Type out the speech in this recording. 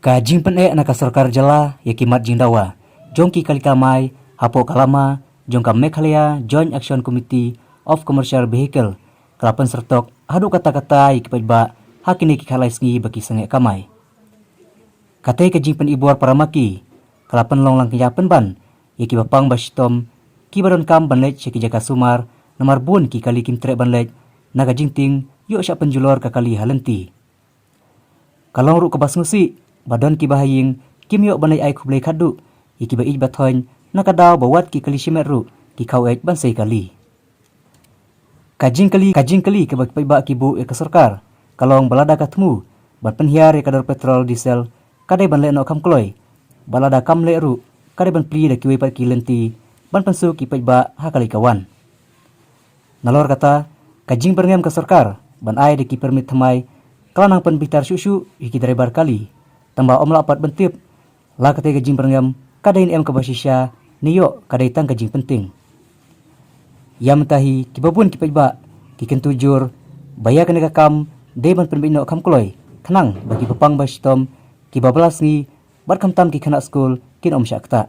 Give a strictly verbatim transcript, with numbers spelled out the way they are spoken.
Ka jingpyneh na ka sorkar jylla ïa ki mat jingdawa jong ki kali kamai hapoh ka lama jong ka Meghalaya Joint Action Committee of Commercial Vehicle ka la pynsyrtok haduh katta katta ïa ki paidbah ha kine ki khatlai sngi ba ki sangeh kamai. Katei ka jingpynibor para ma ki ka la pynlong lang kynja pynban ïa kiba pang ba shitom kiba donkam ban leit sha ki jaka sumar namar bun ki kali kim treh ban leit na ka jingtieng ïoh shah pynjulor ka kali ha lynti. Ka long ruh kaba sngewsih ba don kiba ha ïing kim ïoh ban leit ai khublei khatduh ïa kiba ïeit ba thoiñ na ka daw ba wat ki kali shimet ruh ki khaw eit ban sei kali. Ka jingkylli ka jingkylli kaba ki paidbah ki buh ïa ka sorkar ka long ba lada ka thmu ban pynhiar ïa ka dor petrol diesel ka dei ban leh noh kham kloi, ba lada kam leh ruh ka dei ban plie da kiwei pat ki lynti ban pynsuk ki paidbah ha kali ka wan. Nalor kata, ka jingbyrngem ka sorkar ban ai da ki permit thymmai ka la nang pynbitar shuh shuh ïa ki driver kali, tangba ym lah pat ban tip la katei ka jingbyrngem ka dei ne em kaba shisha ne ïoh ka dei tang ka jingpyntieng. Ïa mynta hi kiba bun ki paidbah ki kyntu jur ba ïa kane ka kam dei ban pynbeit noh kham kloi khnang ba kiba pang ba shitom, kiba bylla sngi bad khamtam ki khynnah skul kin ym shah ktah.